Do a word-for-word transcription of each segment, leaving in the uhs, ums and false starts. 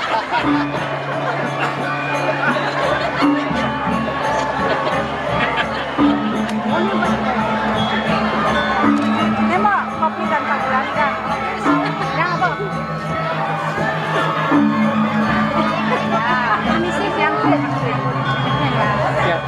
Ini mau kopi dan tabulan kan? Yang apa? Ya, permisi, yang. Ya.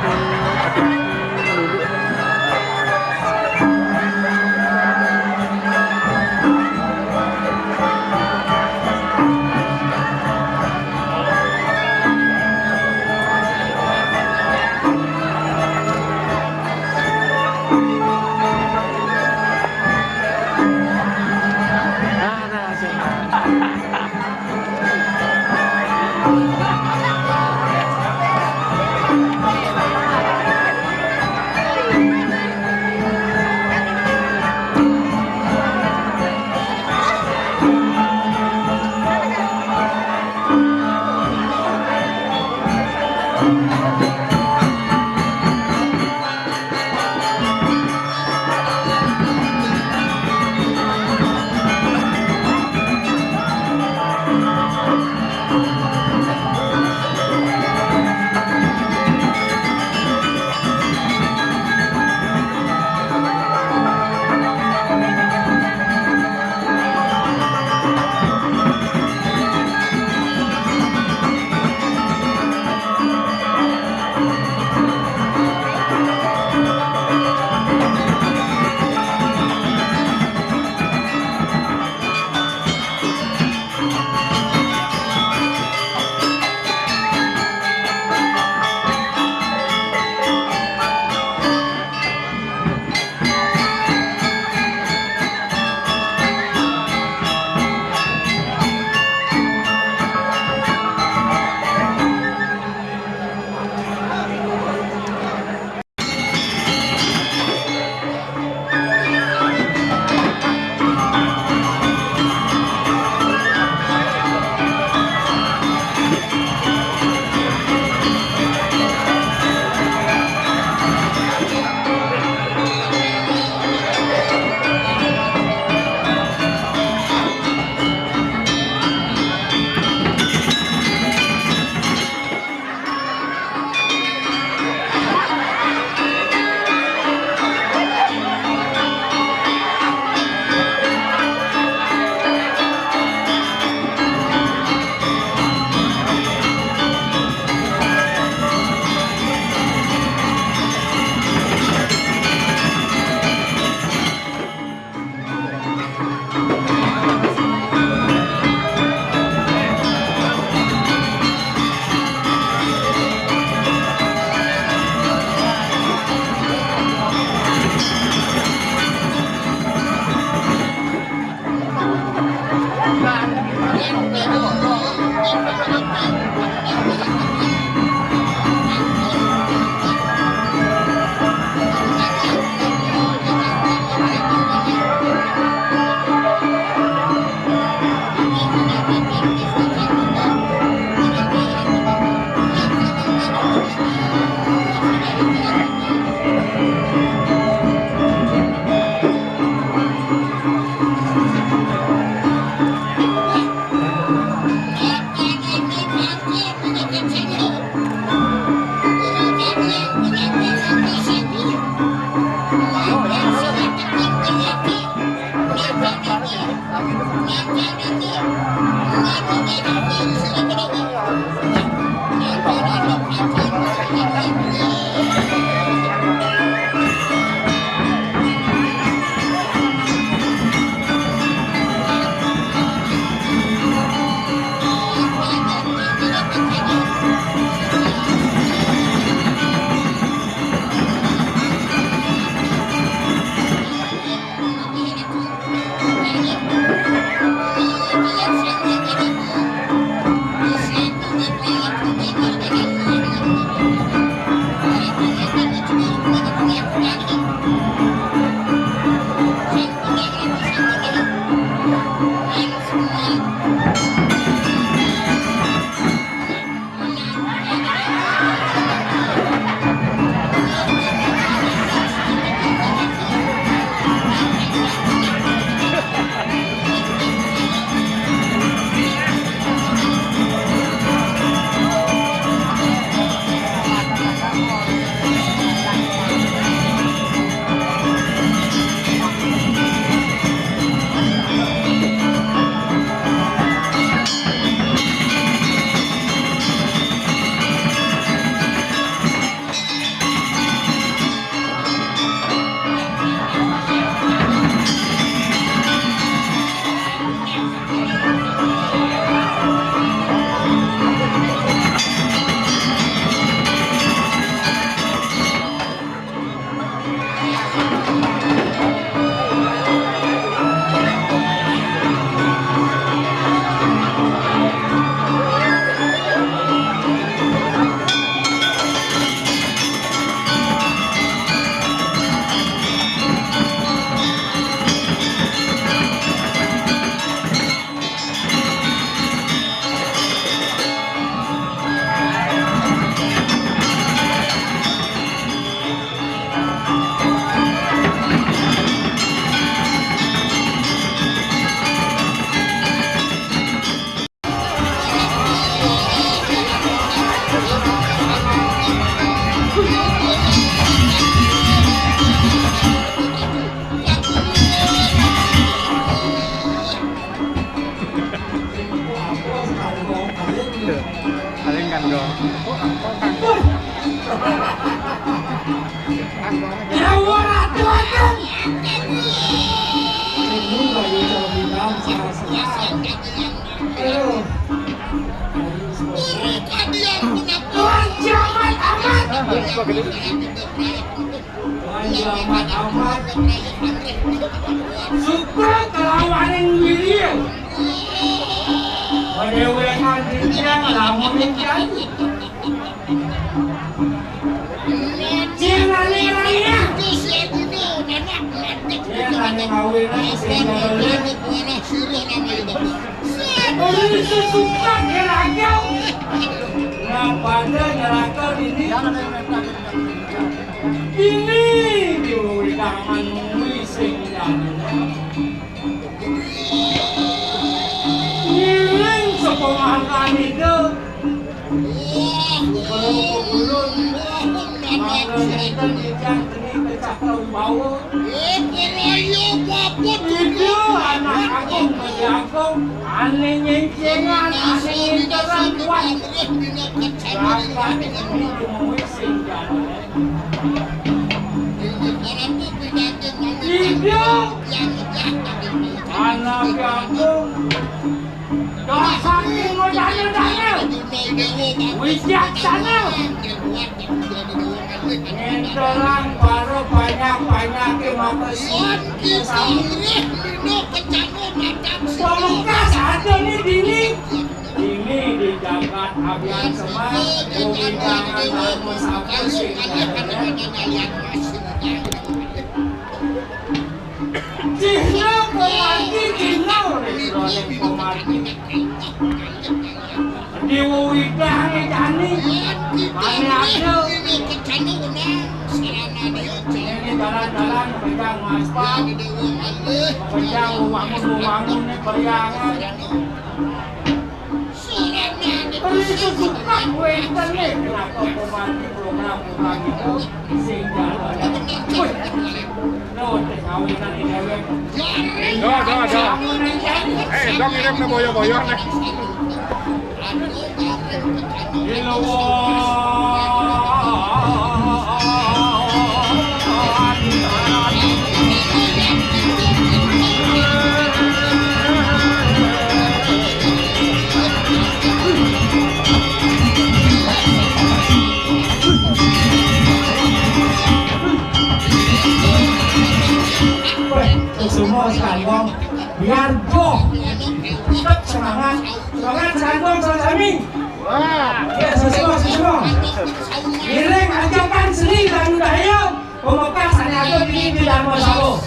Paling kan go. Suka kelawaning wirya. Padéwékan titiang lamun encan. Sing ane raya. Sing ane ngawinan sing gawean. Uli sesukat nyerakel. Nah, pada nyerakel ini. Ini diwewidangan mui sing jani. Ngiring sepemahan Ida. Ulun, mangga nenten ingkang geni kecak kawibawa. Ida anak agung Beli Agung, ane nyengcengan, ane nginteran kuat. Rakyat ini dimuwi sing jani. Ida anak agung. Dasar modane dane. Wijaksana. Ngenteran para banyak-banyake makasih. Pamungkas ada nih dini. Dini di jagat abian semar. Wewidangan lamun sampun sing jane. Cihna komargi, cihna komargi. Diwewidange jani. Mane ada. Ini dalan-dalan, pejang ngaspal. Pejang wangun-wangun, periangan. Ri sesukat wénten nih, kenapa komargi program-program itu sing jalan. Wih, no, teh kawinan ini, wéh. Yo, yo, yo. Eh, dong ngirim nih boyo-boyo nih. Di luar. Semua sekalian, biar boh. Tetap semangat. Semangat, semangat, semangat, kami. Wah. Ya, semua, semua. Ngiring ajakan seni dan budaya. Pamekasane aku di, di Darma Sawo.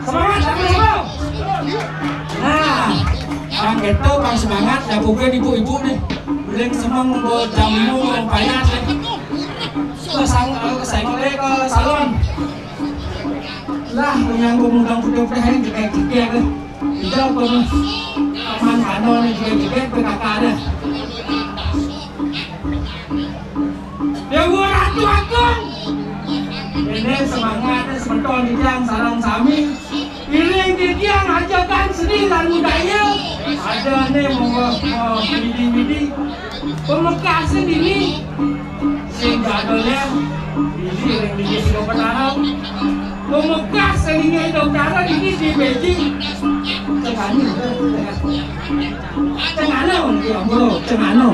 Semangat, Darma Sawo. Nah, pang kéto, pang semangat, ya, bukan ibu-ibu nih. Uling semeng, buat jamu, buat payah, nih. Kesang, eh, kesenggol, eh, ke salon. Lah, yang gua ngundang putih-putih ini, jegek-jegek, nih. Tidak, gua mah. Aman, anu, nih, jegek-jegek, P K K, nih. Dewa Ratu Agung. Ini semangatnya semeton titiang sareng sami. Iring titiang ajakan seni lan budaya. Ada nih mau, mau widi-widi. Pamekasé dini sing jadul ya. Ini ring dini sing penarang. Pamekasé dini dokter dini di Beijing. Cengani. Cengano, ya, bro, cengano.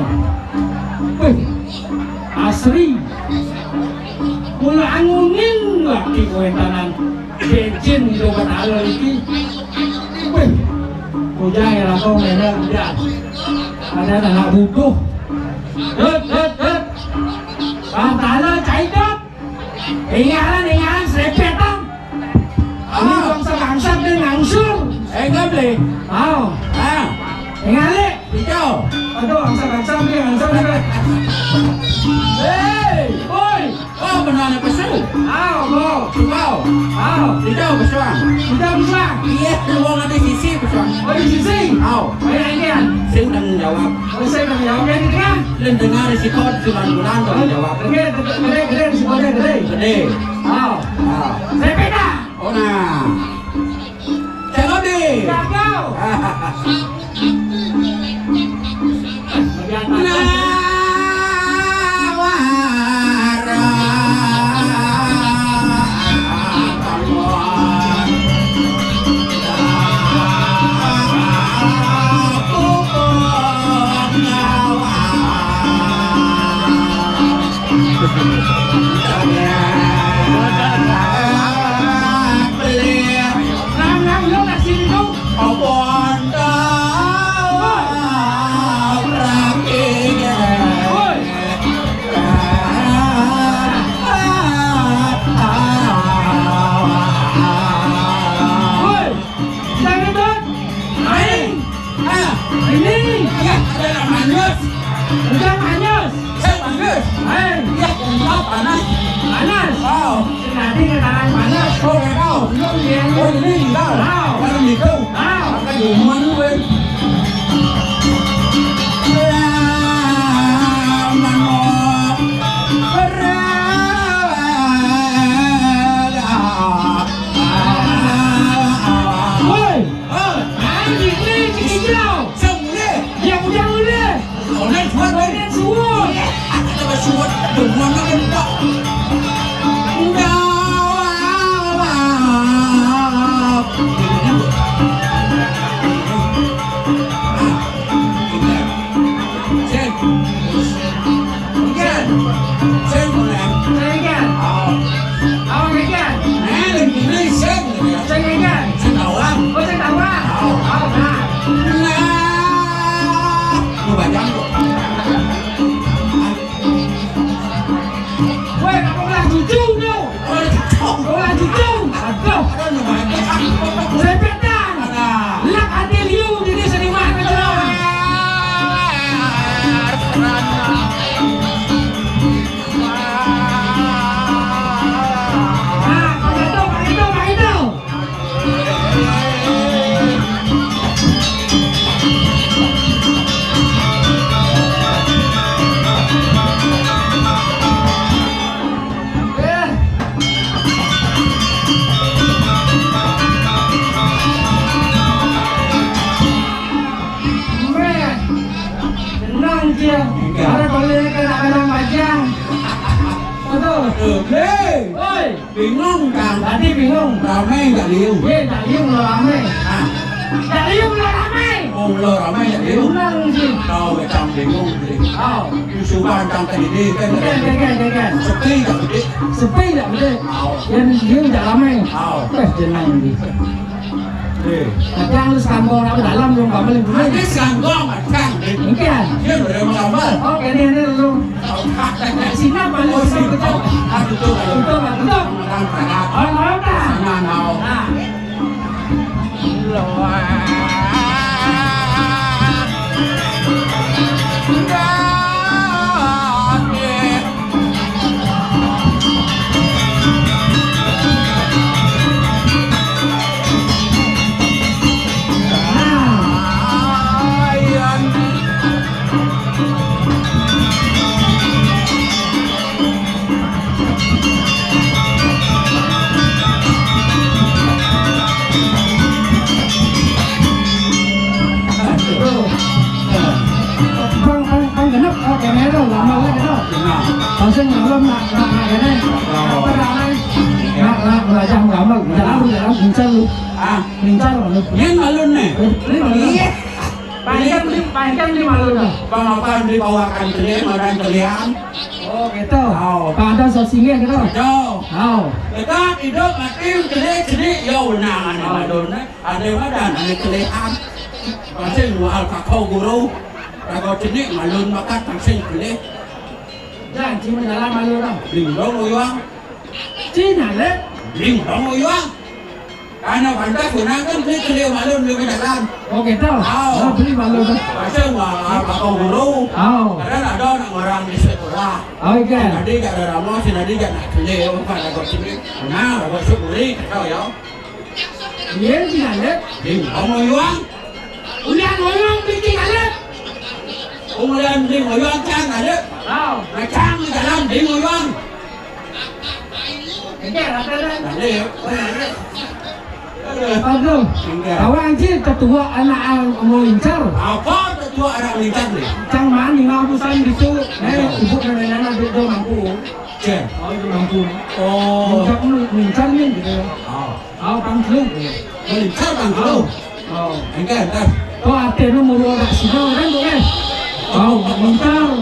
Wih, asri. Mula angunin lagi kawéntenan bénsin di Obat Alel iki. Wih, bujang ya langsung ngene, udah. Ada anak butuh. Hut, hut, hut. Bang Tala, cai dot. Ingalan, ingalan, serepet, Bang. Ini bangsa-bangsa dia ngangsur. Eh, enggak, Bli. Aw. Ah. Ingali. Hijau. Aduh, bangsa-bangsa dia ngangsur, dia. Hei. Woi. Oh, benar nih, pesu. Aw, bo. Hijau. Aw. Hijau, pesuang. Hijau, pesuang. Iya, lu mau ngadé sisi, pesuang. Oh, di sisi? Aw. Banyak ikan. Saya udah menjawab. Oh, saya udah menjawab. Yang di tengah? Lu dengar si Kot, sembilan bulan, udah menjawab. Oke, gede, gede, gede, si Kotnya gede. Gede. Aw. Ah. Saya beda. Oh, nah. Cak Lodi. Cakau. Bagian Udah panas. Saya panas. Hei. Iya, enggak panas. Panas. Oh. Nanti ke tangan panas. Oh, enggak tahu. Belum dia. Oh, ini enggak. Tahu. Kan gitu. Tahu. Maka diumuman gue. Woi. Hei. Ayo, dikit, dikit, jauh. Sing mulih. Ya, udah mulih. Online suwun, online suwun. Iya, aku tambah suwun. Demen aku, Pak. Udah. Sing. Sing. Sing, mulai. Sing, sing. Oh. Awak sing. Nah, lagi mulai sing. Sing, sing. Sing tawang. Oh, sing tawang. Oh. Oh, nah. Nah. Lu bayang kok. Weh, kamu lah cucu, no. Oh, cucu. Oh, lah cucu. Aduh. Aduh, lu bayang. Sepetan. Alah. Lak ati liu, jadi seniman aja. Nah, Pak Ito, Pak Ito, Pak Ito. Eh. Meh. Tenang, Cil. Ada boleh kena kadang bajang. Betul. Hei. Oi. Bingung kan? Tadi bingung. Ramai nggak liu? Iya, nggak liu, nggak ramai. Ah. Nggak liu, nggak ramai. Oh, nggak ramai nggak liu? Bingung sih. Kau macam bingung, Bli. Oh. Di Subang tang tadi kan. Kan, kan, kan, kan, kan. Sepi tak gede? Sepi tak gede? Oh. Yang liu tak ramai. Oh. Eh, tenang, Bli. Eh. Kadang lu sambung apa dalam lu nggak boleh dulu. Ada sambung, macam. Mungkin. Dia boleh sambal. Oh, ini, ini lu. Sini apa lu? Oh, sini. Oh, ah, betul, betul. Betul, betul. Orang, orang tak? Sana, now. Nah. Bang, bang, bang genep, oh, kamera, lama lagi, no. Nah. Langsung malam nak, nak, nak, ini. Oh. Apa namanya? Nak, nak, belajar gambar, jalan, jalan, lincah lu. Ah. Lincah lu. Ini malu nih. Ini malu. Iya. Panjang ni, panjang ni malu dah. Bang apa ni bawakan keling, madan kelian. Oh, gitu. Oh. Pada sosingnya gitu. Jauh. Oh. Tetap hidup mati, keling, keling, ya, unang, anak malu, nah. Ada madan, ada kelian. Masih dua alka kau guru. Raga cenik malun makan tangsing pelih. Jangan cuma jalan malu dah. Linglong uyuang. Cina leh. Linglong uyuang. Karena pantas guna kan beli keliu malun beli jalan. Oh, gitu. Oh. Oh, beli malu dah. Macam apa kau guru? Oh. Kadang ada anak orang di sekolah. Oh, iya. Tadi gak ada rama, si tadi gak nak keliu, bukan raga cenik. Nah, raga syukuri, kau ya. Iya, Cina leh. Linglong uyuang. Ulian oyong bikin alit. Ulian beli oyong can alit. Oh. Macam dalam beli oyong. Enggak, rata dah. Alit. Aduh. Enggak. Awak anjir ketua anak ang-, mau incar. Apa ketua anak incar ni? Cang mani ngabusan gitu. Eh, ibu dan anak-anak dia mampu. Cek. Oh, dia mampu. Oh. Incar ni, incar ni gitu. Oh. Au, pang telu. Melincah pang telu. Au. Engke, entar. Kok ate nu mulu anak sina kan, kok, eh? Au, mincar.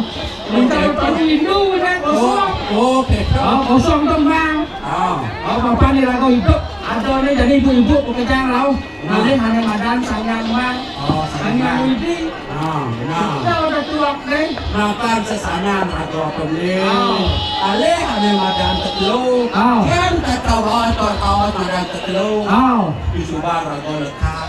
Mincar telu indu, kan, kosong. Oh, oh, betul. Au, kosong tembang. Ah. Au, papan ni lagu hidup. Ada ni jadi ibu-ibu pekerjaan rau. Nah. Ngalih hanya madan sangang mang. Oh, sangang. Sangang widi. Ah, benar. Kita udah tuak ni. Makan sesanan atau apa ni? Ah. Alih ane madan tetelu. Ah. Kan kata bawah, kata bawah madan tetelu. Ah. Di Subang raga lekat.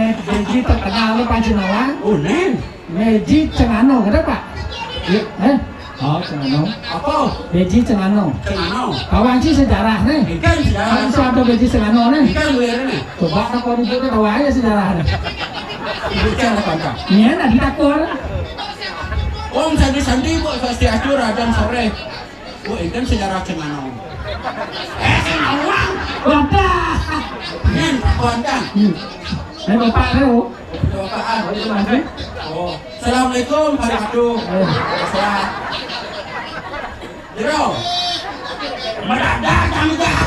Beji terkenal lo Panji Nawang. Oh, nén. Beji Cengano, kenapa? Iya, eh? Oh, Cengano. Apa? Beji Cengano. Cengano. Kawan si sejarah nih. Ikan sejarah. Kan si ada Beji Cengano nih. Ikan gue ini. Coba tak kau ribut tahu aja sejarah nih. Ibu siapa, Pak? Iya, tadi takut. Om Sandi-Sandi, Bu, pasti acur, dan sore. Bu, itu sejarah Cengano. Eh, Cengano. Wadah. Nén, kawan kan? Hmm. Eh, Bapak, eh, oh. Bapak, ah. Oh, iya, Mas. Oh. Assalamualaikum, Pak Abdu. Eh. Sehat. Jero. Mendadak, kamu dah.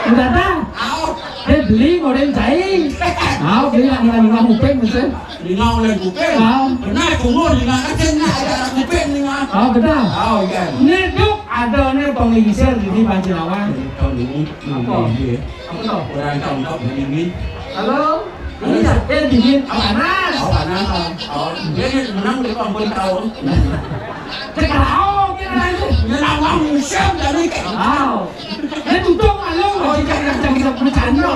Mendadak? Au. Eh, beli model jahit. Au, beli lah, nggak, nggak mungkin, maksudnya. Lingau lain kuping. Ah. Benar, cuma lingau kan cenah ada kuping lingau. Oh, benar. Oh, iya. Ini duk ada nih penglingsir di Panji Nawang. Tahun ini, apa? Iya. Apa tuh? Orang tahun kau begini. Halo? Ini siapa? Dingin. Oh, panas. Oh, panas. Oh, dia ni menang di kampung tahun. Cekal, oh, kira aja. Ini Nawang musim dari kayak. Oh. Ini tutup malu. Oh, iya. Jangan, jangan bercanda.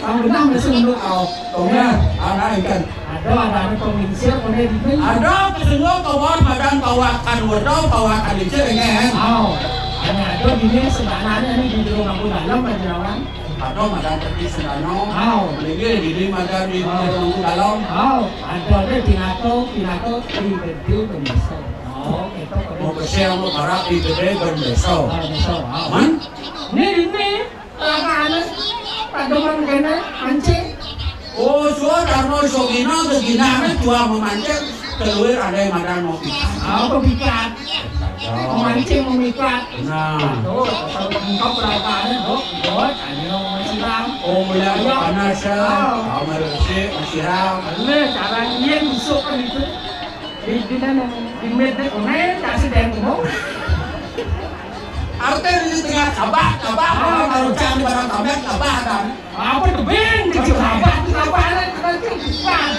Ang genah mesti nunduk au. Tongah, anak ikan. Ada, ada, ada penglingsir, mana di sini? Ada, kesungguh kawan, madan kawakan wedau, kawakan lingsir, kan? Au. Ada, ada di sini, sebenarnya ini di jero kampung dalam, Pak Jerawan. Ada madan pergi sedano. Au. Lagi di sini madan di jero kampung dalam. Au. Ada deh, pinato, pinato, di gede, bendesa. Oh, itu. Mau bersih, mau barak, di gede, bendesa. Ah, bendesa, au. Man? Ini, ini. Lagane, pademen kene, mancing. Oh, suwa karno iso gina, geginane jual memancing, keluar ada yang madan mau pikat. Apa pikat? Oh. Memancing, memikat. Nah. Tuh, kalau engkau peragaannya, Dok, Dok, ayo, siram. Oh, mulai panas ya. Oh. Kamar bersih, siram. Ini cara dia busuk kan itu. Di, di mana? Di med, di, oh, kasih dia yang gemuk. Artinya di tengah cabak, cabak, ah, kalau cang di barang cabak, cabak, kan? Apa tuh, Bing? Kecil cabak, itu apa? Ada, kita itu bukan.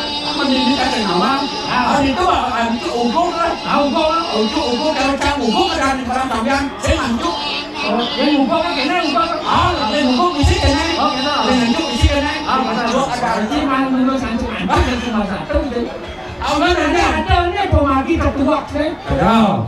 Mending kita ke Nawang. Ah. Hari itu, ah, itu uguk lah. Ah, uguk lah. Uguk, uguk, kalau cang uguk, ada di barang cabak, saya ngantuk. Oh, yang uguk kan kena uguk. Ah, yang uguk isi kena. Oh, kena. Yang ngantuk isi kena. Ah, betul. Uguk ada. Jadi, mana menurut saya, ngantuk, dan cuma satu, gitu. Aman, ada, ada, ada pemagi tertuak, sih. Ada.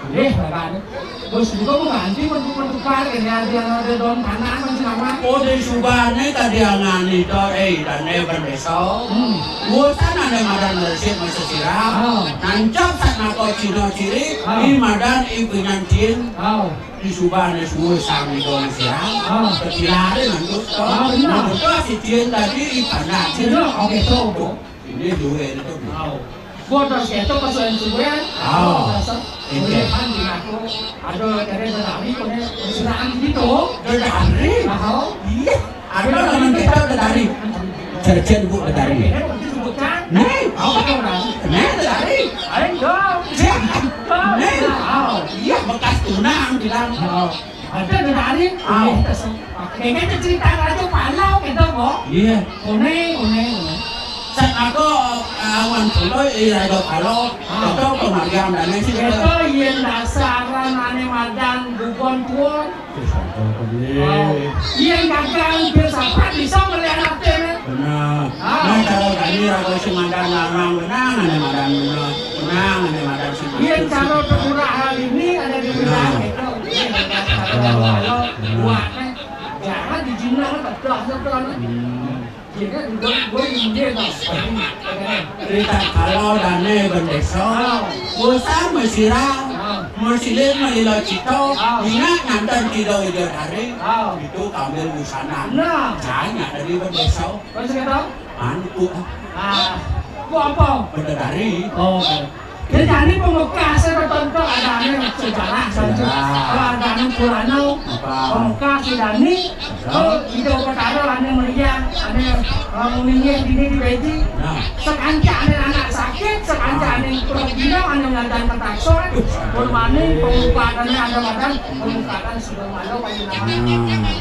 Eh, ada. Bos juga mau ganti, mau, mau tukar, ini ada yang ada daun tanah, kan, selama. Oh, di Subane tadi angan itu, eh, dan eh, bendesa. Hmm. Gua sana ada madan resik masa siram. Oh. Nancap sana kau Cina ciri, oh, di madan ibu nyantin. Oh. Di Subane semua sang di daun siram. Oh. Ketilarin, nanti, oh, benar. Nanti si Cien tadi, di tanah. Cina, oke, tuh, Bu. Ini duwe itu. Au. Bodo seto pasukan suwe. Au. Rasa. Iya. Boleh kan di aku. Ada kere dedari kone seraan gitu. Dedari? Au. Iya. Ada orang kita dedari. Cercen, Bu, dedari. Ini disebutkan. Nih. Apa orang? Nih, dedari. Ayo dong. Cek. Nih. Au. Iya, bekas tunang bilang. Au. Ada dedari. Au. Ini terus. Kayaknya cerita Raja Palau gitu, Bu. Iya. Kone, kone, kone. Sat aku, eh, awan Solo, eh, Raja Palau. Ah. Itu pemarian dan sih. Itu yen dasaran ane madan Bugon Tuon. Iya. Yen gagal filsafat bisa melihat hati. Benar. Ah. Nah, kalau tadi Raja si madan larang, benar, ane madan benar. Benar, ane madan si madan. Yen kalau terkurang hal ini ada di wilayah itu. Yen dasaran Raja Palau, buatnya. Jangan di Cina, betul, betul. Hmm. Jadi, gue, gue injil, no. Cerita kalau dane bendesa, bosan mesira, mesilin melilo cito, minyak nganten kilo ijo hari, itu kambil busana. Nah. Tanya dari bendesa. Terus kita? Anu, ah. Ah, ku apa? Bendedari. Oh, oke. Jadi, ini pembekas, saya tonton ada anu sejarah, sejarah. Kalau ada anu Purano, apa? Pembekas si Dani, betul. Oh, Ijo Betara, anu meriah, anu, eh, meminggir dini di Beji. Nah. Sekanca anu anak sakit, sekanca, ah, anu perut dino, anu Dan terpaksa kan, pun maning, pembukaannya ada madan, pembukaan sudah malu, kayak nama. Nah,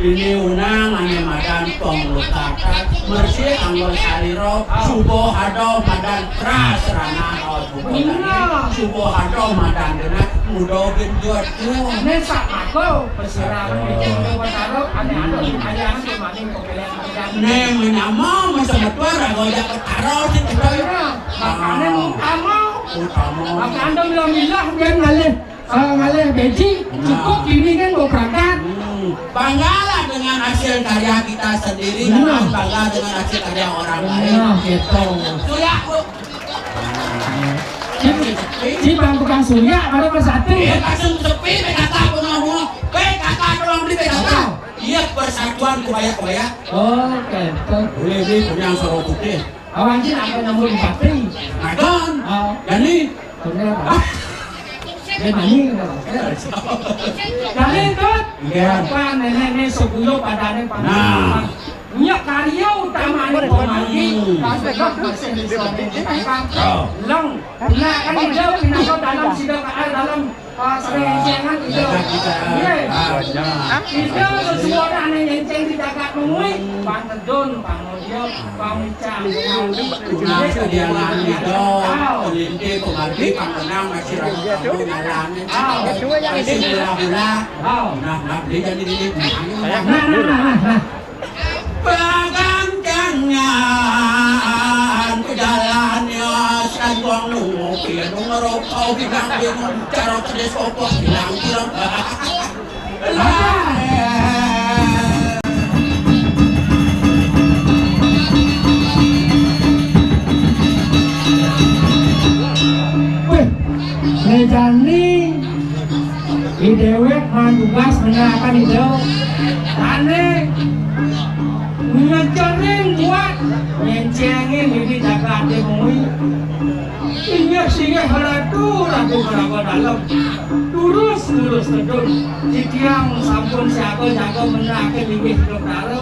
ini unang ané madan pembukaan. Bersih anggo salira, suba ada madan keras ranah, oh, suba ada madan genah, muda genjot. Né sak aku, persirangan itu, coba taruh, aneh-aneh, ayah, aneh, aneh, Né menyama masa metua raga jak ketara sing kita. Iya, makané utama. Utama. Makané milah-milah, biar ngalih, eh, ngalih beji, cukup ini kan mau berangkat. Hmm. Banggalah dengan hasil karya kita sendiri, benar. Jangan bangga dengan hasil karya orang lain. Benar, gitu. Surya, Bu. Si, si Bang tukang Surya, kalau bersatu. Iya, langsung sepi, P K K, bunga-bunga. P K K, tolong beli P K K. Apa? Iya, persatuan kebaya-kebaya. Oh, gitu. Boleh, Bi, punya sorok putih. Awan Jin apa nyambut bupati? Makan. Oh. Jani. Bener. Ah. Dia nyanyi, gitu. Jadi, Tut, iya. Apa nenek-nenek sebelum pada nih, Pak? Nah. Nya karya utama nih, Pak Mandi. Hmm. Pas pegang, pas ini, suara ini, kan? Oh. Leng. Nah, kan dia pinaka dalam sida ka-, dalam Ah, sering siangan gitu. Iya. Ah, ya. Itu sesuatu ané nyenceng di jagat mengui, pantedun, pangulya, pamicang, panguli. Tunang sediangan itu, pelinti, penganti, pangkenang, masih ragu kamu, ngalami. Masih hula-hula. Nah, nah, dia jadi diri. Nah, nah, nah, nah, nah. Pagandangan pejalannya, sekantuang nunggu, pinung ngerokok, binang-binung, cara pedes kokoh, bilang-bilang. Wéh, né jani. I déwék mah tugas menyakan itu. Ané ngejerin kuat, nyencengin ini jagat mengui. Inggih singgih ratu, ratu meraga dalem. Lurus, lurus tedun. Titiang sampun siaga jaga menyakan inggih Betara.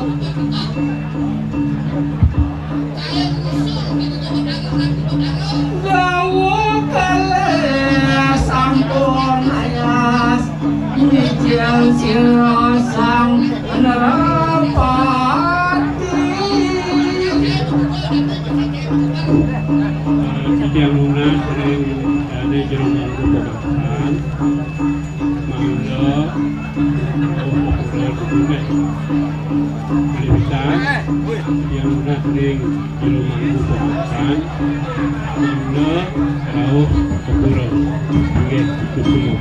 Dawuh kalih sampun ayas, mijil sira sang Narapati. Titiang nunas ring dané jero mangku pemakasan. Mangga, rauh ka pura Kuburan. Malih pisan, titiang nunas ring jero mangku pemakasan. Mangga, rauh ka pura. Inggih, suksma.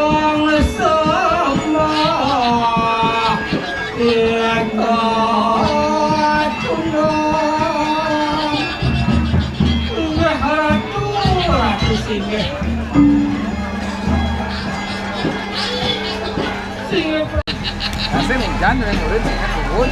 Wong sembah ing kacundang. Inggih Ratu, Ratu singgih. Singgih. Masih hujan, turun, turun.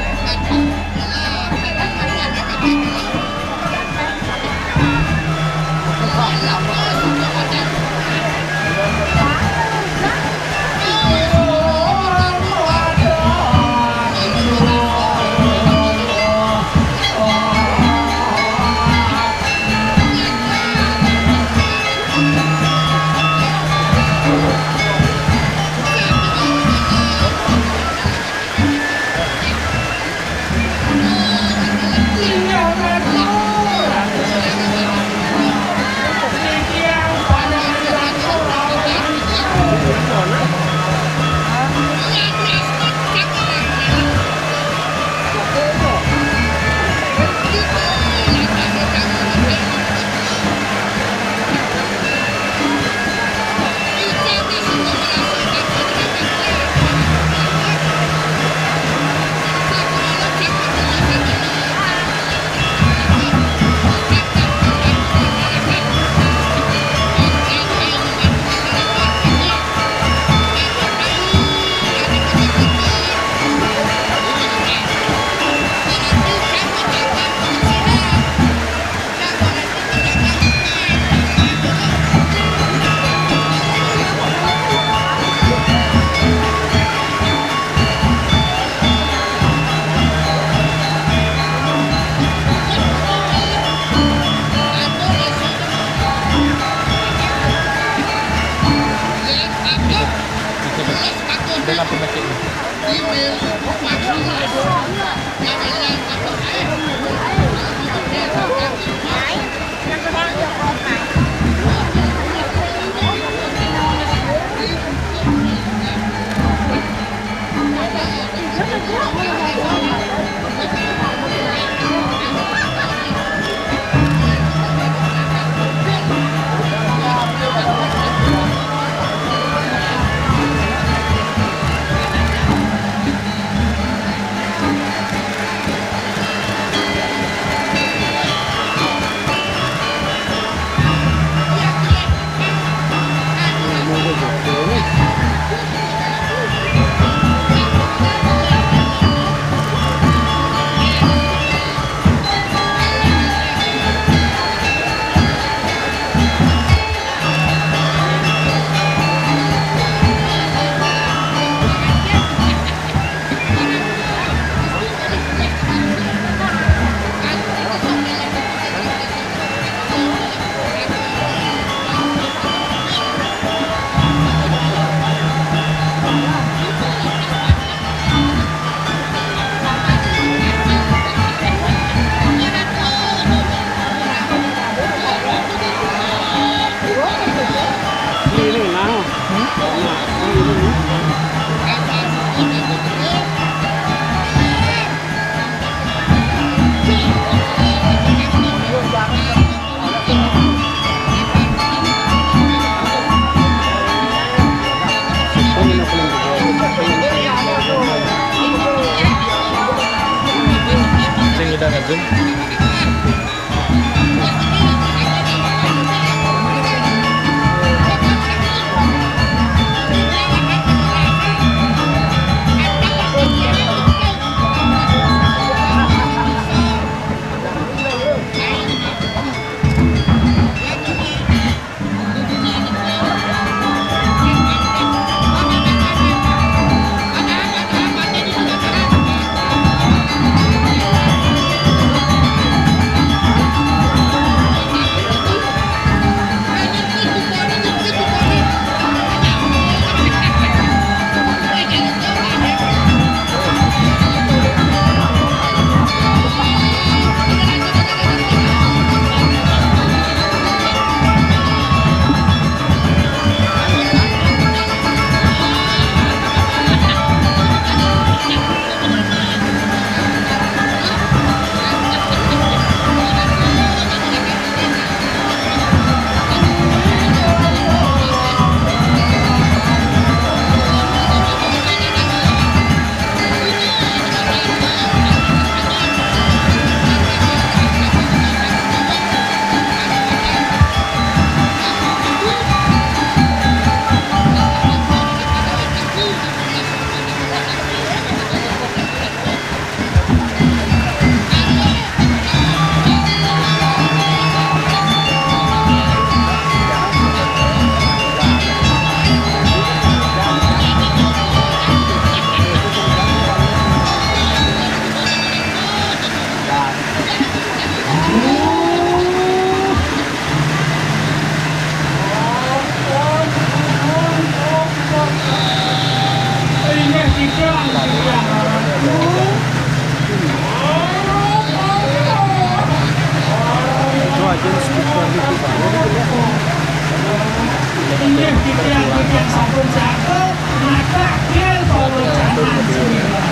Inggih titiang-titiang sampun saged ngatak bilih pawecanan sira.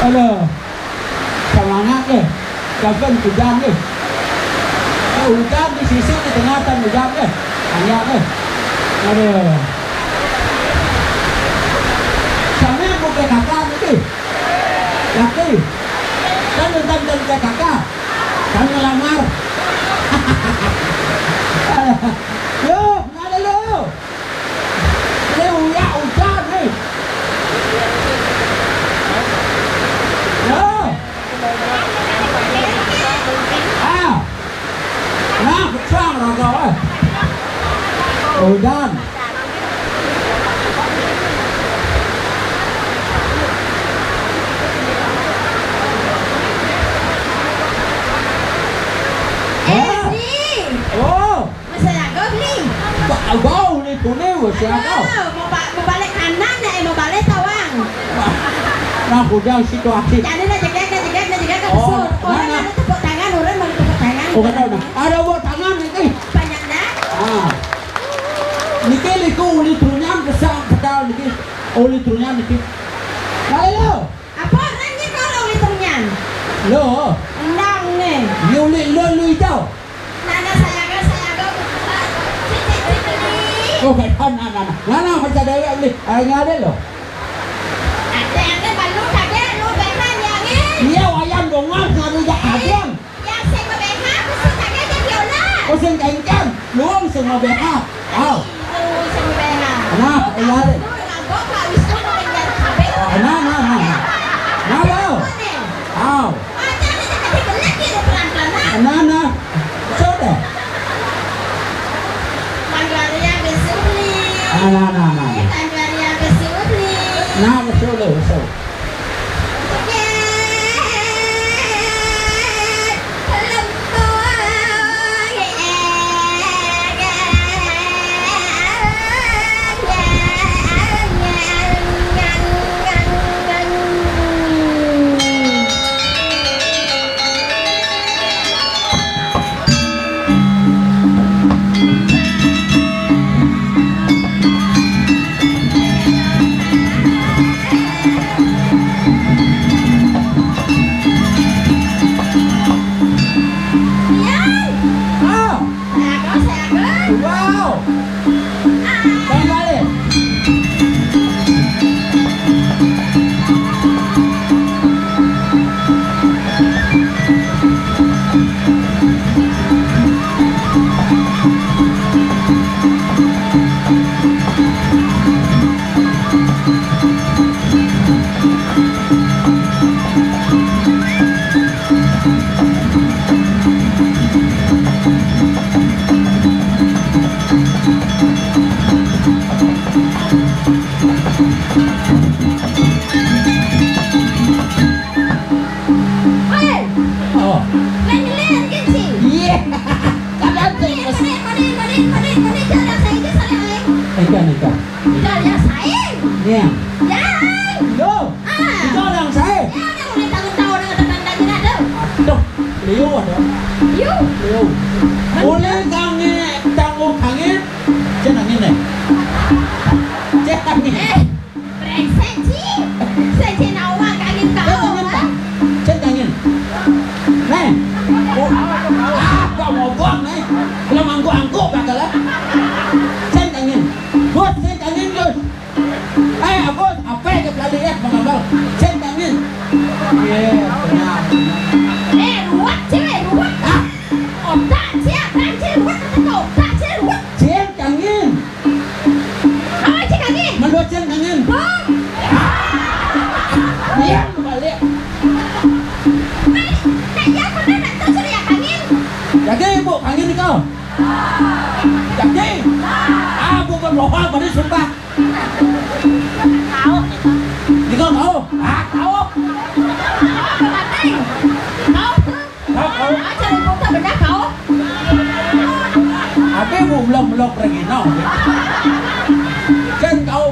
Aduh, semangat nih. Sampun udan nih. Ujan di sisi, di tengah tan ujan, eh. Hanya, eh. Aduh. Sama bukan kakak lagi. Laki. Kan tentang dan kakak. Kan ngelamar. Yo, mana lu? Ini uya ujan nih. Yo. Ah. Nah, pecah rokok, eh. Udan. Eh, Hah? Sri. Oh. Masih jago, Bli? Ba-, bau ni tuni, masih jago. Aduh, mau ba-, mau balik kanan ya, eh, mau balik tawang. Nah, udah situasi. Jadi dah jegek, dah jegek, dah jegek, dah Oh, kesur. Orang mana? Mana tepuk tangan, orang mana tepuk tangan. Oh, kata udah. Ada buat tangan nanti. Banyak dah. Ah. Niki liku uli trunyan kesang pedal niki. Uli trunyan niki. Lalu. Apa orangnya kalau uli trunyan? Lo. Endang nih. Ini uli lo lu itu. Nana saya ke, saya ke. Cicit, cicit, cicit. Oh, kayak mana, nana? Nana, percaya diri, uli. Ada, ada lo. Ada, ada, baru saja, lu behan, ya, nih. Iya, wayang dongeng, selalu jak kajian. Yang sing bebeha, mesti saja jadi biola. Oh, sing kencang. Luang sing bebeha. Au. Luang sing bebeha. Nah, iya. Nah, nah, nah, nah. Nah, lo. Au. Nah, nah. Sudah. Nah, nah, nah, nah. Nah, sudah, sudah. Wow. Kembali. Hei! Oh. Main lilin kan, Ci? Iya. Kalian tuh. Main, main, main, main, main, main, main, jangan saya aja, saya, eh. Ikan, ikan. Jangan saya. Iya. Jangan. Yo. Ah. Ikan yang saya. Ya, udah mulai tahun-tahun yang tetangga gini, aduh. Aduh, Leo ada. Yo. Leo. Boleh kangen, tangguh kangen. Jangan ini. Jangan ini. Eh. Brengsek, Ci. Sing nawang kangin kau, ah? Sing kangin. Nih. Oh. Ah, kau mau buang, nih. Belum angkuk-angkuk, bakal, ah. Sing kangin. Bos, sing kangin, Bos. Eh, Bos, apa yang kau pelajari, ya, Bang Abang? Sing kangin. Iya, benar. Eh, ruwet, Ci, ruwet. Ah. Otak, Ci, apaan, Ci, ruwet, kata kau, otak, Ci, ruwet. Sing kangin. Apa cik angin? Menurut cik angin. Bom. Iya, balik. Mai, nak iya pernah nak tahu suruh ya angin? Jadi, Bu, angin kau. Jadi, ah, Bu, berdoa pada sumpah. Tahu. Di kau tahu? Ah, tahu. Tahu, tahu. Tahu, tahu. Aja ribut tak benar kau. Tapi bu belum belum pergi no. Kan kau.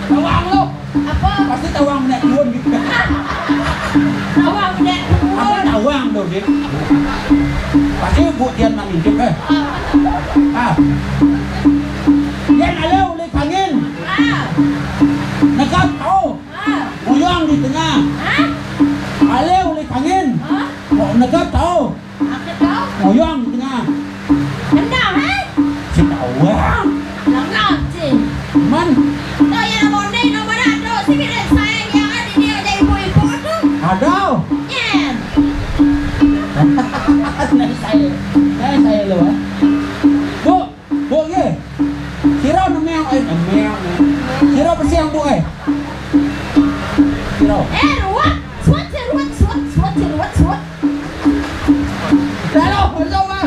Tawang lo. Apa? Pasti tawang menek duun gitu. Tawang menek duun. Apa tawang lo, Dik? Pasti bu dian maninjuk, eh. Ah. Dian ale uli kangin. Ah. Nekat kau. Ah. Muyong di tengah. Hah? Kok nega tau? Aku tau. Ngoyong di tengah. Kendang, eh? Si tau, ah. Lengah, cing. Man. Tau ya, nomor ni, nomor dah tu. Si kira saya yang ada dia, ada ibu-ibu tu. Ada. Nyen. Nai saya. Nai saya lu, eh. Bu, Bu, ye. Sira nemeang, eh, nemeang. Sira besiang, Bu, eh. Sira. Eh, ruat. Suat, suat, suat, suat, suat, suat. Dah lah, bersama.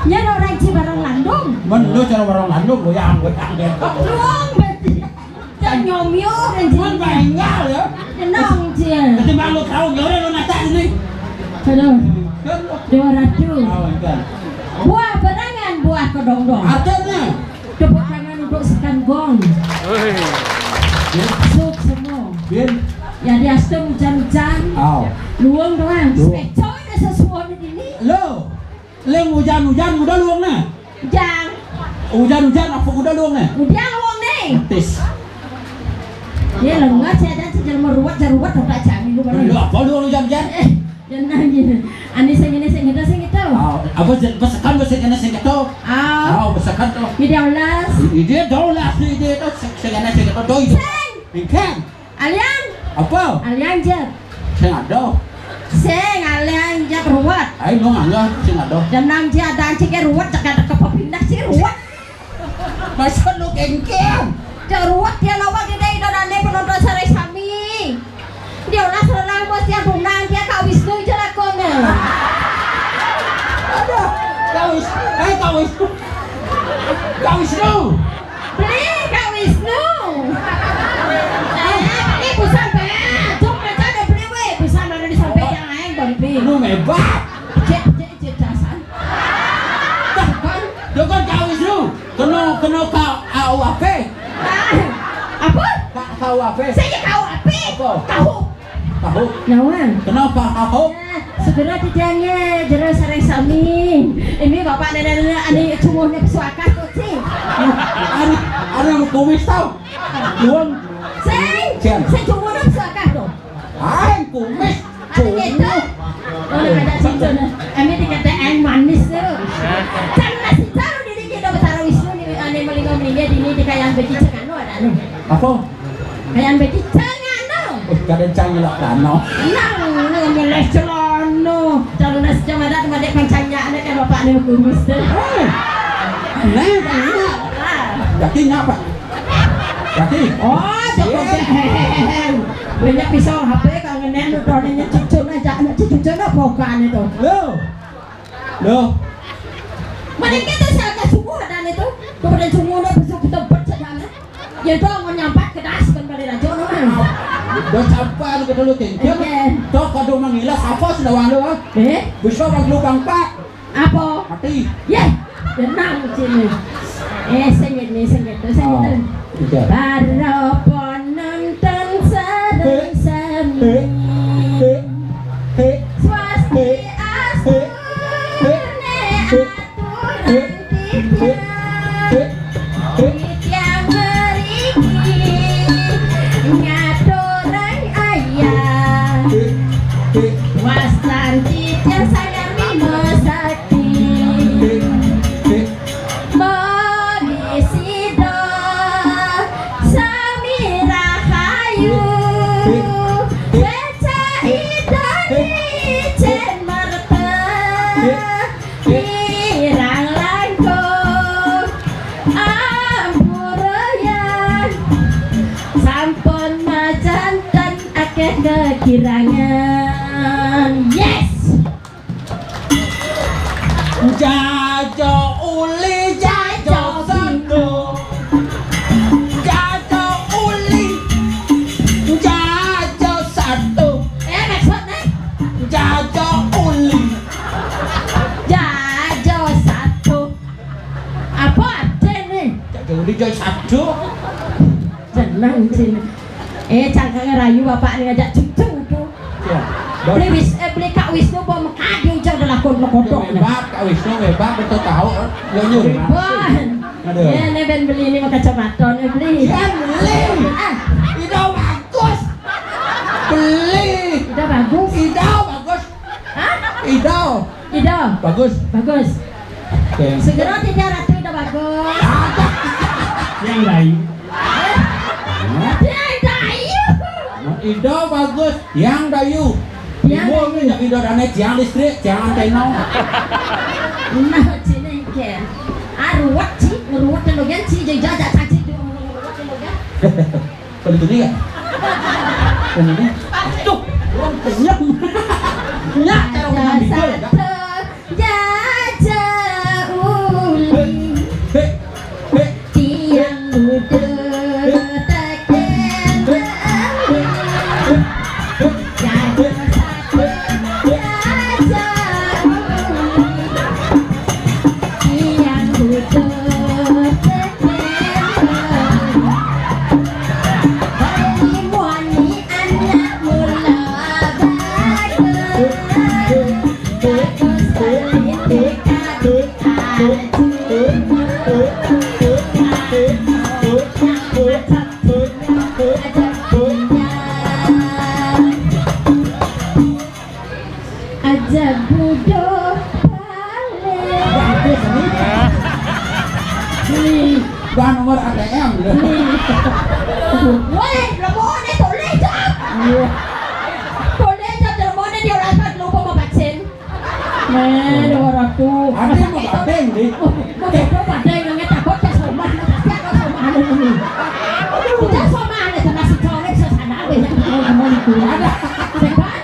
Nyana orang ci barang landung. Men lu cara orang landung, goyang, goyang, goyang. Luang berarti. Jangan nyomyo, kan, ci. Men bangal, ya. Tenang, ci. Ketimbang lu tahu, ya udah lu nata ini. Aduh. Kan lu. Dua ratus. Oh, kan. Buah berangan, buah kedondong. Artinya? Tepuk tangan untuk Sekan Gong. Wih. Masuk semua. Bin. Ya, dia setengah hujan-hujan. Aw. Luang doang. Luang. Sepecoy ada sesuatu ini. Lo. Leng hujan-hujan, udah luang nah. Hujan. Hujan-hujan, apa udah luang nah? Udah luang nih. Tis. Ya, lengah saya ada sejal meruat, jaruat, tak cami lu. Lu apa luang hujan-hujan? Eh. Jangan nangis. Ani sing ini, sing itu, sing itu. Ah, apa jen-, besekan, besekan, sing itu. Ah. Ah, besekan tuh. Ide olas. Ide olas, ide itu, sing, sing ini, sing itu, doi. Sing. Engkang. Alian. Apa? Alian je. Sing ada. Sing, alian je ruwet. Ayo, lu ngangga, sing ada. Jangan je ada cike ruwet, cek ada kepepindah si ruwet. Masa lu kengkeng? Cek ruwet dia lawan dia dari dodane penonton sarai sami. Dia olah serang bos dia bunang dia Kak Wisnu je lakonnya. Ada. Kak Wisnu. Eh, Kak Wisnu. Kak Wisnu. Beli Kak Wisnu. Eh, ini busan be. Jom aja ada beli we. Busan ada di sampai yang lain, Bang Pi. Lu hebat. Cek, cek, cek, casan. Dah, kan? Dia kan Kak Wisnu. Kena, kena Kak A U A P. Apa? Kak, K U A P. Saya K U A P. Apa? Tahu. Tahu. Nawan. Kenapa tahu? Ya, segera dijangnya jelas sarai sami. Ini bapak nenek-nenek ani cumuhnya pesuakah tuh, sih. Ada, ada yang kumis tahu. Luang. Sing. Sing. Sing cumuhnya pesuakah tuh. Aing kumis. Ada gitu. Oh, ada cinta nah. Kami dikata aing manis tuh. Kan masih tahu diri kita Betara Wisnu nih, ane melingkar melingkar di ini di kayak beki cengano ada nih. Apa? Kayak beki cengano. Oh, kada cangilak lano. Nang, nang ngeleh celano. Calon nasi jam ada kemadik pancangnya ada kan. Bapak ni kumis tu. Eh. Nah, banyak. Berarti ngapa? Berarti. Oh, cukup. Banyak pisau H P kau ngenek tu, dah ni cucuk nak jak nak cucuk nak bukan itu. Loh. Loh. Mana kita saya ke sungguh ada ni tu. Kemudian sungguh dah besok kita bercakap. Ya, tu mau nyampat kedas kan balik raja tu kan. Dah sampai lu ke dulu, Cing. Iya. Toh kado mangilas apa sudah walu, ah? Eh? Bisa bang lubang pak. Apa? Mati. Ye, tenang sini. Eh, sengit ni, sengit tu, sengit tu. Oh, iya. Para penonton sareng sami. Swastiastu, ne aturan titiang. Titiang mriki ngaturang ayah. Wastan titiang sagar Bima Sakti. Mugi sida sami rahayu. Becak Ida Ijen Merta. Kirang langkung ampurayang. Sampun majanten akeh kekirangan. Yes. Jaja uli, jaja satu. Jaja uli, jaja satu. Eh, maksudnya? Jaja uli. Jaja satu. Apa artinya? Jaja uli, jaja satu. Tenang sini. Eh, cangkang rayu bapak ni ngajak cucu tu. Ya. Beli Wis, eh, beli Kak Wisnu bom kadi ujang dah lakon lekotok ni. Hebat, Kak Wisnu hebat, betul tahu. Yo, yo. Bon. Aduh. Ya, ni ben beli ni kacamata ni beli. Ya, beli. Ah. Ida bagus. Beli. Ida bagus. Ida bagus. Hah? Ida. Ida. Bagus. Bagus. Oke. Segera tiga ratus Ida bagus. Yang lain. Hah? Tiang Dayu. Ida bagus, tiang Dayu. Tiang Dayu. Ibu ni jak Ida dane tiang listrik, tiang antena. Nah, sini ke. Ah, ruwet ci, ruwet telo gen ci, jajak caci tu ruwet telo gen. Kalau tu ni kan? Kalau ni. Aduh, orang kenyang. Nyak cara orang ambil tu. Jaja uli. Hei, hei, hei. Tiang muda teken bali. Jaja satu, jaja uli. Tiang muda teken bali. Bali muani anak mula bagus. Aja budo balik. Ini ban nomor A T M. Woi, lemone toleh, Cak. Iya. Toleh, Cak, lemone dia orang lupa mau vaksin. Nah, dua ratus. Ada yang mau banding, di? Oh, mau coba banding, nggak takut ke somah, nah, pasti ada somah ada ini. Udah somah ada, kena si colek, sesana, banyak teman-teman itu. Ada. Sepan.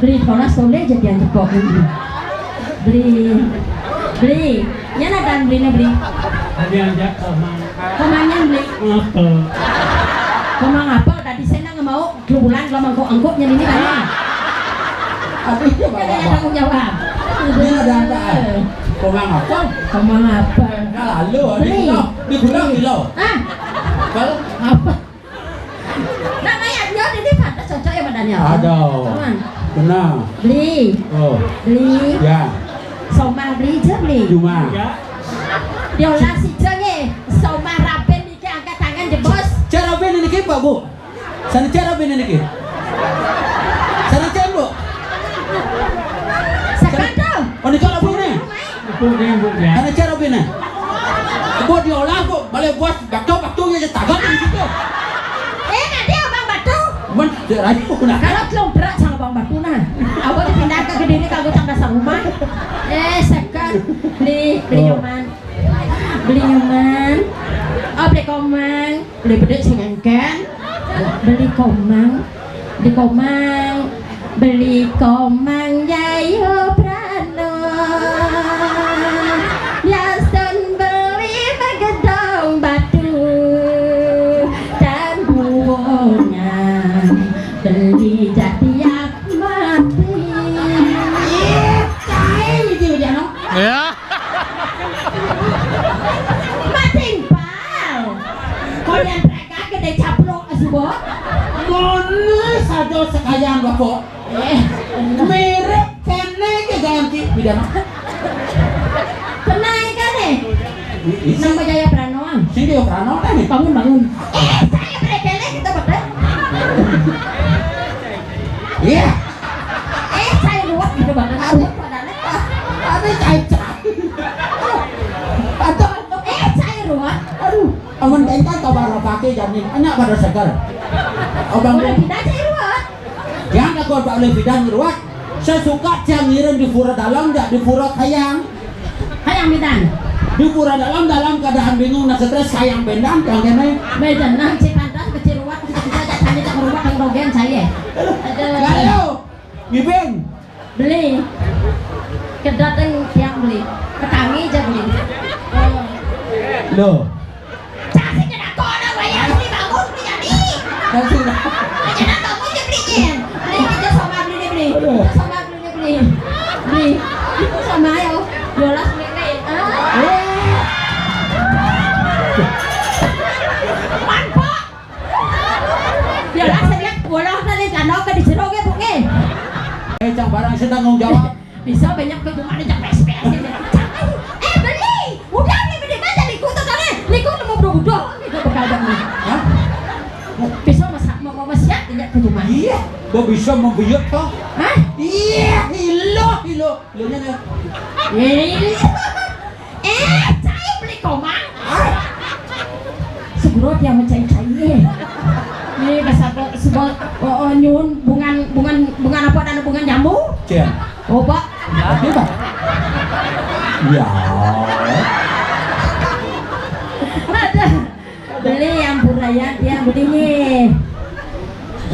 Beli, kalau soleh jadi yang jepok ini. Beli. Beli. Ya, nah, dan belinya beli. Ada yang jak somah. Somahnya beli. Apa? Somah apa? Tadi saya nggak mau. Dua bulan kalau mangkok-angkoknya ini kan. Tapi itu ada yang tanggung jawab. Ini ada apa? Komang apa? Komang apa? Nah, lalu, di gudang, di gudang kilo. Ah. Kalau apa? Namanya dia ini pada cocok ya badannya. Ada. Komang. Benar. Beli. Oh. Beli. Ya. Somah beli je beli. Cuma. Ya. Diolah si je nih. Somah rapen niki angkat tangan je bos. Cara ben ini kipa, Bu. Sana cara bini niki. Sana cara, Bu. Sakata. Oh, ni cara bini. Ibu ni, Bu, ya. Sana cara bini. Bu diolah, Bu. Balik buat batu, batu ya, tagot gitu. Eh, nanti abang batu. Men, dia rayu, nah. Kalau belum berat sama abang batu, nah. Abang dipindah ke Kediri, kalau tambah sama. Omah. Eh, seger. Beli, beli Oh. nyoman. Beli nyoman. Oh, beli komang. Beli bedik sing engken. Beli komang. Beli komang. Beli komang Jayo Prano. Langsung beli megedong batu dan buongan. Beli jatiak mati. Ih, cai gitu ya, no? Ya. Mati pal. Kau yang mereka gede caplok subo. Mana saja sekayang bapak. Eh, mirip kene ke ganti bidana. Tenang kene. I-, isi. Nama Jaya Pranoan. Sing dia Prano kan nih. Bangun, bangun. Eh, saya brekele gitu betul. Iya. Eh, saya ruwet gitu banget. Ruwet badannya. Ada cacat. Ada. Eh, saya ruwet. Aduh, amun bengkak kabar pakai jamin. Anak pada seger. Abang Udah pindah saya ruwet. Yang tak kau tak boleh pindah ruwet. Sesuka tiang ngiring di pura dalam, dak di pura kayang. Kayang pindah. Di pura dalam, dalam keadaan bingung, nah stres kayang bendang, yang kene. Medan nah, cik pantas, kecil ruwet, kecil kecil, tak tanya, tak ruwet, yang dogen saya. Aduh. Lalu, ngibing. Beli. Kedateng tiang beli. Ketangi aja beli. Loh. Casi kena kono, bayar beli bangun, beli jadi. Kasih. Beli jadi bangun, dia belinya. Beli kita sama beli, dia beli. Aduh. Kita sama beli, dia beli. Beli. Itu sama ya. Yolas beli, beli. Ah. Eh. Manpo. Ya lah, saya bola tadi tanah ke di jero ke, Bu, nggih. Eh, cang barang sing tanggung jawab. Bisa banyak ke rumah aja P S P S ini. Eh, beli. Udah, beli, beli aja, niku tuh sana. Niku nemu budak-budak. Niku bakal bangun. Hah? Bisa masak, mau, mau masak, tidak ke rumah. Iya, gua bisa membiut toh. Hah? Iya, ilo, ilo. Ilonya nih. Eh, ini. Eh, cai beli komang. Segera dia mencai-cai. Ini kesatu sebab, oh, oh, nyun bungan, bungan, bungan apa dan bungan jambu? Cian. Oh, Pak. Tapi, Pak. Ya. Ada. Beli yang puraya, dia beli nih.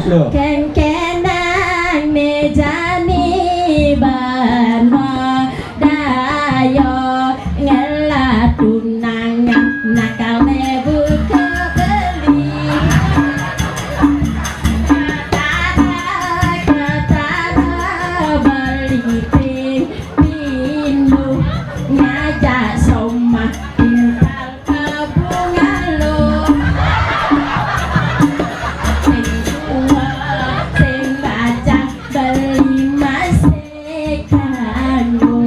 Loh. Kengkenang mejani ban modaya ngelah tunangan nakal nebu kebeli. Katara, katara beli ping pindu ngajak somah pintal. Kabungalo. Sing tua, sing bajang, beli masih kanggo.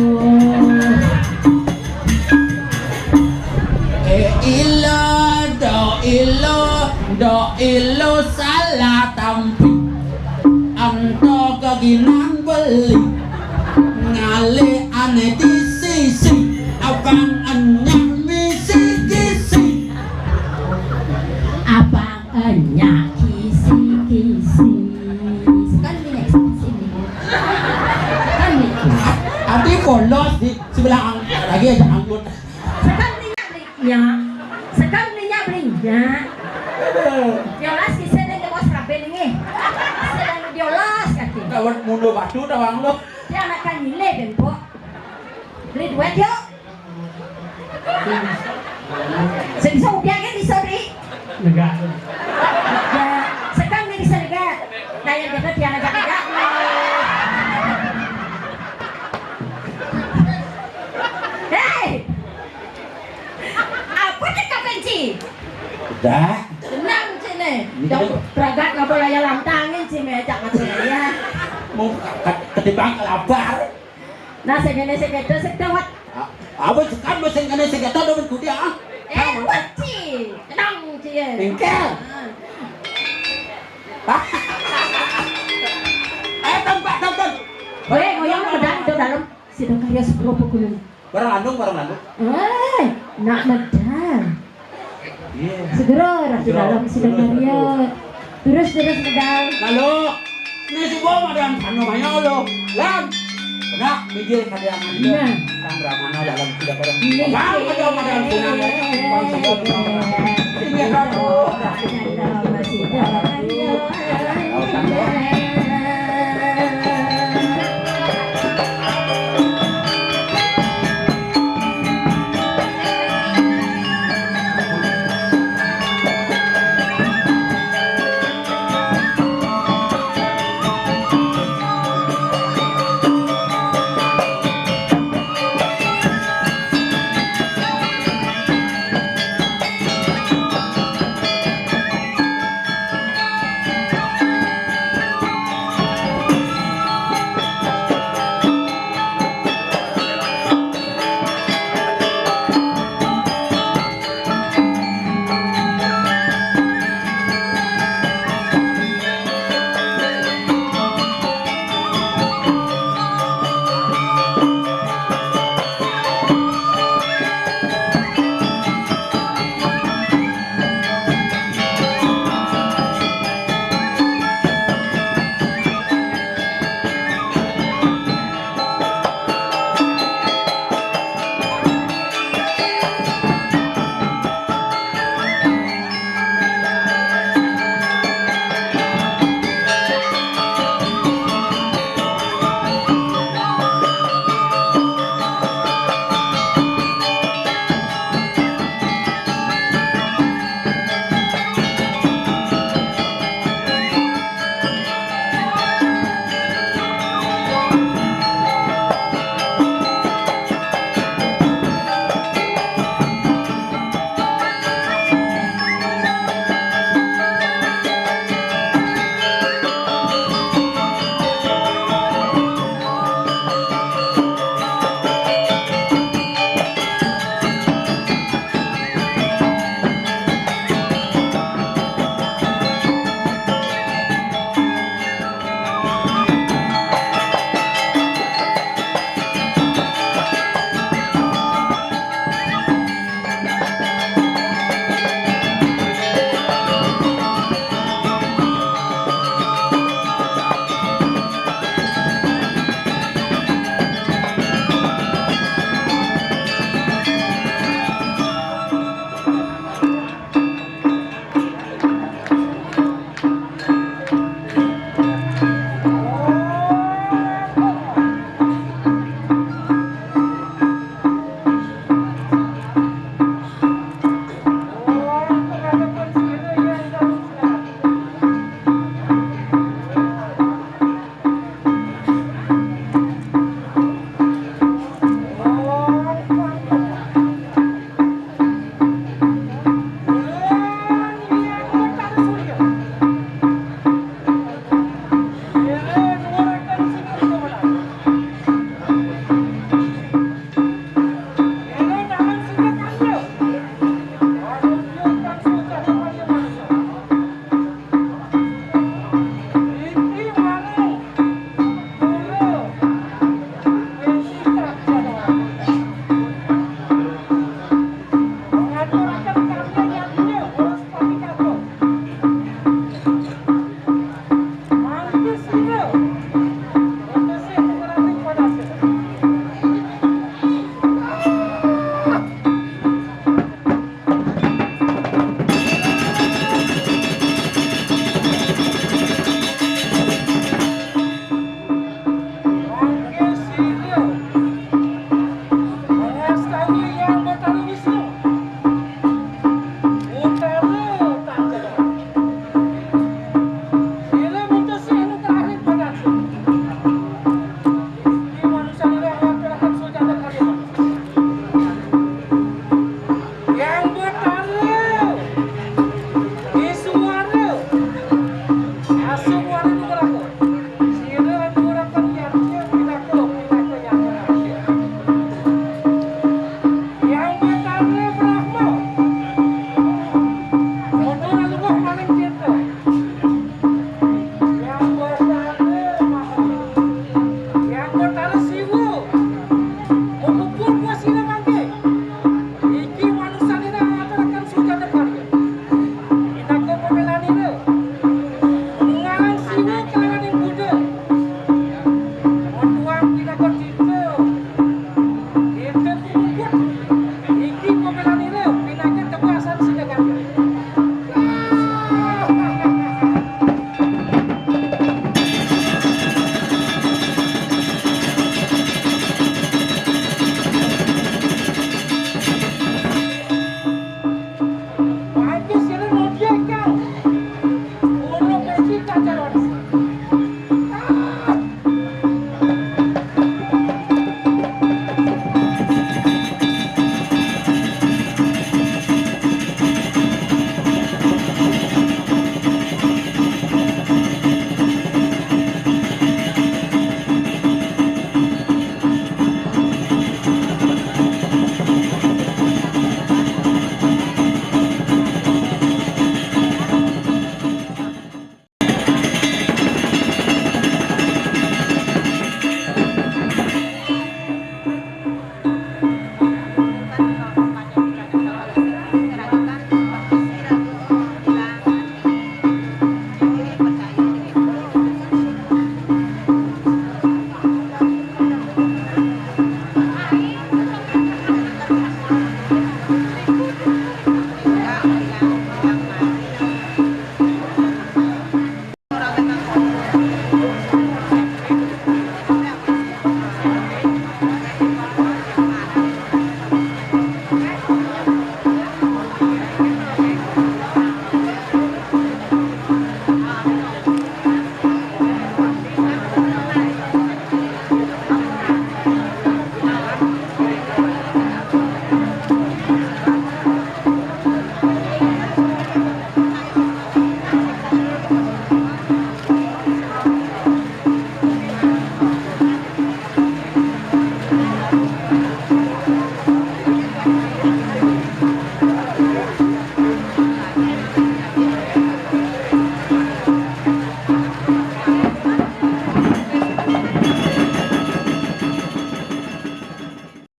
Eh, ilo, do ilo, do ilo, salah tampi. Anto keginan beli. Ngalih ane di sisi. Abang enyak misi kisi. Abang enyak kisi-kisi. Sekali minyak kisi-kisi. Sekali minyak kisi. Ati polos di sebelah ang-, lagi aja angkut. Sekali minyak beli. Ya. Sekali minyak beli. Ya. Diolas kisi ning bos rabe ning. Sedang diolas kaki. Kawan mundur batu tawang lo. Dia anak kan nyile ben, Pok. Beli duit yuk. Sing iso upiah kan iso, Dri? Negak. Ya, sekarang ini bisa negak. Nah, yang dapat dia ngajak negak. Hei! Apa cek kapan, Ci? Udah. Tenang, Ci, nih. Ini Dong, kan pragat ngapa laya lantangin, Ci, mejak mati ya. Mau ket-, ketimbang kelabar. Nah, sing kene sing kedo sing dawet. A-, apa sekan sing kene sing kedo demen kudia, ah? Eh, kuwi. Tenang, Ci. Engke. Ah. Eh, tempat tonton. Weh, ngoyong medal itu dalam. Sidang karya sepuluh pukulan. Barang andung, barang andung. Eh, nak medal. Iya. Segera, Ratu Segera. Dalam sidang Terus, karya. Terus, terus, medal. Lalu, ini semua ada anu banyak lo. Lan. Nah, mijil kadéangan ieu. Nah. Kang Ramana dalam tidak pada. Mijil. Bang, ada madan sunang, ya. Bang, sudah. Inggih, Ratu. Nah, nah, nah, masih.